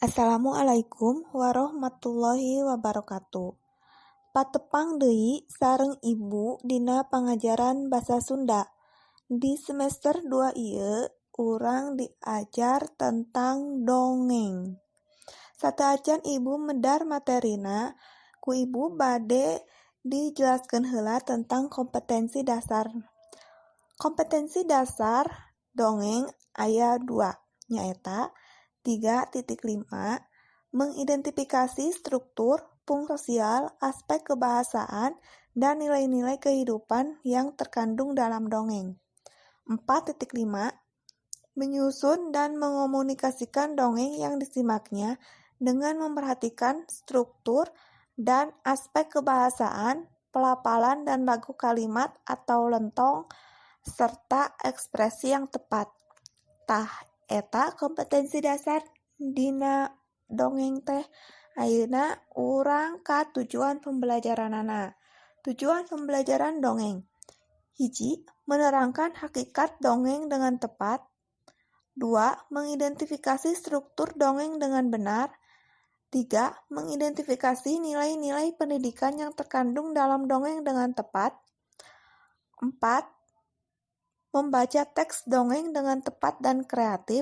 Assalamualaikum warahmatullahi wabarakatuh. Patepang deui sareng Ibu dina pangajaran basa Sunda. Di semester 2 ieu urang diajar tentang dongeng. Sateuacan Ibu medar materina, ku Ibu bade dijelaskeun heula tentang kompetensi dasar. Kompetensi dasar dongeng aya 2, nyaeta 3.5 mengidentifikasi struktur, fungsi sosial, aspek kebahasaan, dan nilai-nilai kehidupan yang terkandung dalam dongeng. 4.5 menyusun dan mengomunikasikan dongeng yang disimaknya dengan memperhatikan struktur dan aspek kebahasaan, pelafalan dan lagu kalimat atau lentong, serta ekspresi yang tepat. Tah, eta kompetensi dasar dina dongeng teh. Ayeuna urang ka tujuan pembelajaranana. Tujuan pembelajaran dongeng. 1. Menerangkan hakikat dongeng dengan tepat. 2. Mengidentifikasi struktur dongeng dengan benar. 3. Mengidentifikasi nilai-nilai pendidikan yang terkandung dalam dongeng dengan tepat. 4. Membaca teks dongeng dengan tepat dan kreatif.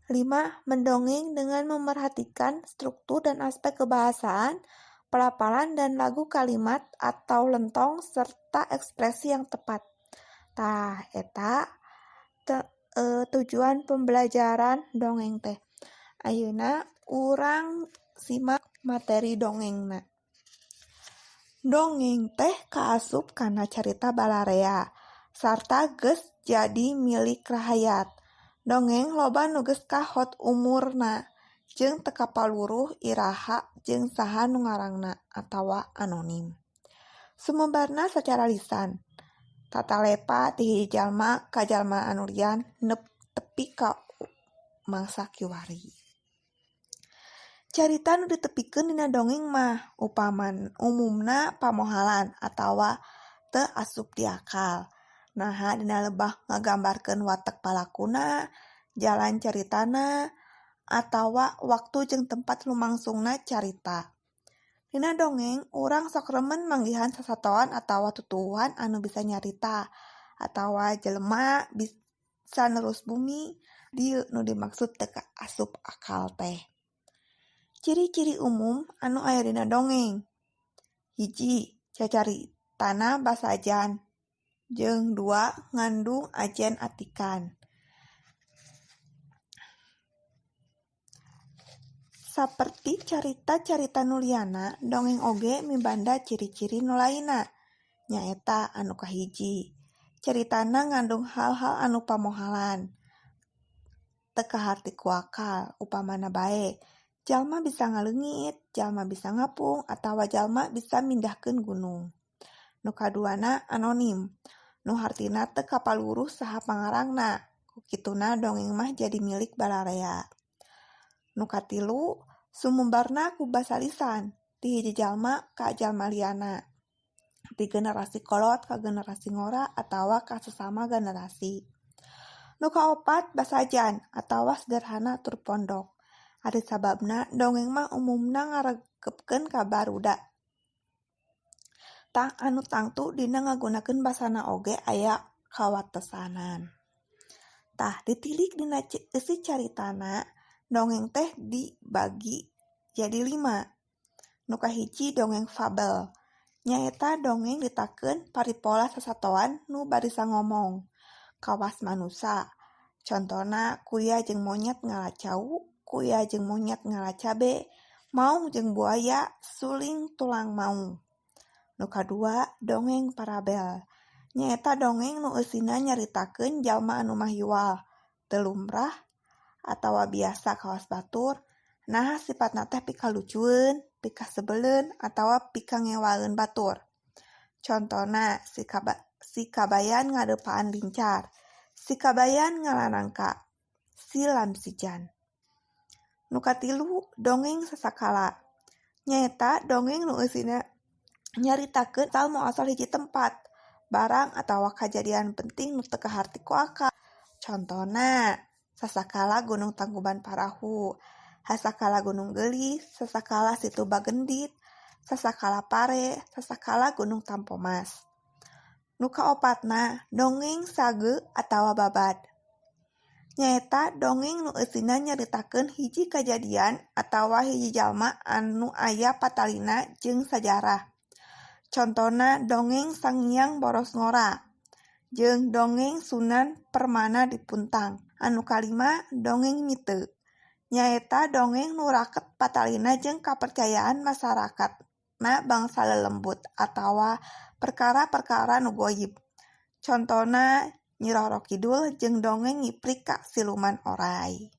5. Mendongeng dengan memerhatikan struktur dan aspek kebahasaan, pelafalan dan lagu kalimat atau lentong serta ekspresi yang tepat. Tah, eta tujuan pembelajaran dongeng teh. Ayeuna urang simak materi dongengna. Dongeng teh kaasup kana carita balarea sarta geus jadi milik rahayat. Dongeng loba nu geus kahot umurna jeung teu kapaluruh iraha jeung saha nu ngarangna atawa anonim. Sumebarna sacara lisan, tatalepa ti hiji jalma ka jalma anu lian tepi ka mangsa kiwari. Carita nu ditepikeun dina dongeng mah upaman umumna pamohalan atawa teu asup di akal. Naha dina lebah ngagambarkeun watek palakuna, jalan caritana, atawa waktu jeung tempat lumangsungna carita. Dina dongeng, urang sok remen manggihan sasatoan atawa tutuwuhan anu bisa nyarita, atawa jelema bisa nerus bumi, dieu nu dimaksud teu asup akal teh. Ciri-ciri umum anu aya dina dongeng. 1. Cacaritana basajan. Jeung 2. Ngandung ajen atikan. Saperti carita-carita nu lianna, dongeng oge mibanda ciri-ciri nu lainna, nyaeta anu kahiji, caritana ngandung hal-hal anu pamohalan, teu kaharti ku akal, upamana bae, jalma bisa ngaleungit, jalma bisa ngapung, atawa jalma bisa mindahkeun gunung. Nu kaduana anonim, nu hartina teu kapaluruh saha pangarangna, ku kituna dongeng mah jadi milik balarea. Nu katilu, sumembarna ku basa lisan, ti hiji jalma ka jalma lianna, ti generasi kolot ka generasi ngora atawa ka sesama generasi. Nu kaopat basajan atawa sederhana tur pondok. Ari sababna dongeng mah umumna ngaregepkeun ka baruda. Tah anu tangtu dina ngagunakeun basana oge aya kawatesanan. Tah ditilik dina eusi caritana, dongeng teh dibagi jadi 5. Nu kahiji dongeng fabel, nyaeta dongeng nyaritakeun paripola sasatoan nu barisa ngomong, kawas manusa. Contona kuya jeung monyet ngala cau, kuya jeung monyet ngala cabe, maung jeung buaya, suling tulang maung. Nu kadua dongeng parabel, nyaeta dongeng nu eusina nyaritakeun jalma anu mahiwal, teu lumrah, atawa biasa kawas batur, naha sipatna teh pikalucueun, pikasebeleun, atawa pikangewaeun batur. Contona si kabayan ngadeupaan lincar, si kabayan ngala nangka, si lamsijan. Nu katilu dongeng sasakala, nyaeta dongeng nu eusina nyaritakeun asal muasal hiji tempat, barang atawa kajadian penting nu teu kaharti ku akal. Contona sasakala Gunung Tangkuban Parahu, Sasakala Gunung Geulis, sasakala Situ Bagendit, sasakala Pare, sasakala Gunung Tampomas. Nu kaopatna dongeng sage atawa babad. Nyaeta dongeng nu eusina nyaritakeun hiji kajadian atawa hiji jalma anu aya patalina jeung sajarah. Contona dongeng Sangiang Borosngora jeung dongeng Sunan Permana di Puntang. Anu kalima dongeng mite. Nyaeta dongeng nu raket patalina jeung kapercayaan masyarakatna bangsa lelembut atawa perkara-perkara nu goib. Contona Nyi Roro Kidul jeung dongeng Ngiprik ka Siluman Oray.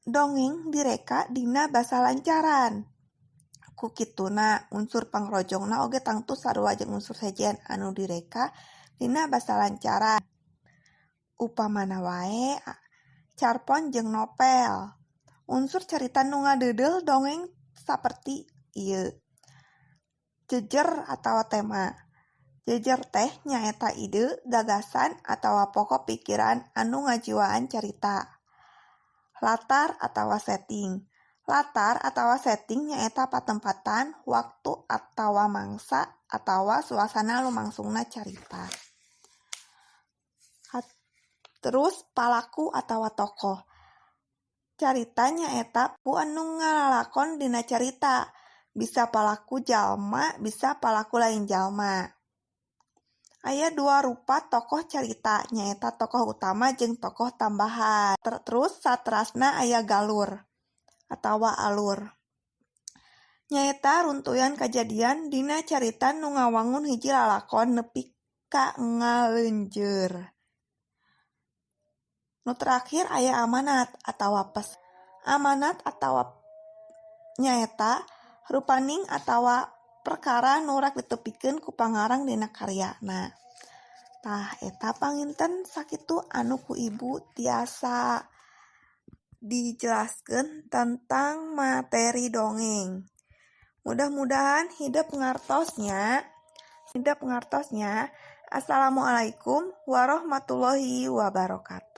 Dongeng direka dina basa lancaran. Ku kituna unsur pangrojongna oge tangtu sarua jeung unsur sejen anu direka dina basa lancaran. Upamana wae carpon jeung novel. Unsur carita nu ngadeudeuh dongeng saperti ieu. Jejer atawa tema. Jejer teh nyaeta ide, gagasan, atawa pokok pikiran anu ngajiwaan carita. Latar atawa setting. Latar atawa setting nyaeta patempatan, waktu atawa mangsa, atawa suasana lumangsungna carita. Terus palaku atawa tokoh. Carita nyaeta ku anu ngalalakon dina carita. Bisa palaku jalma, bisa palaku lain jalma. Aya dua rupa tokoh carita, nyaeta tokoh utama jeung tokoh tambahan. Terus satrasna aya galur atawa alur. Nyaeta runtuyan kajadian dina carita nu ngawangun hiji lalakon nepi ka ngaleunjeur. Nu terakhir aya amanat atawa pes. Amanat atawa nyaeta rupaning atawa perkara nu rek ditepikeun ku pangarang dina karyana. Tah eta panginten sakitu anu ku ibu tiasa dijelaskeun tentang materi dongeng. Mudah-mudahan hidep ngartosnya. Hidep ngartosnya. Assalamualaikum warahmatullahi wabarakatuh.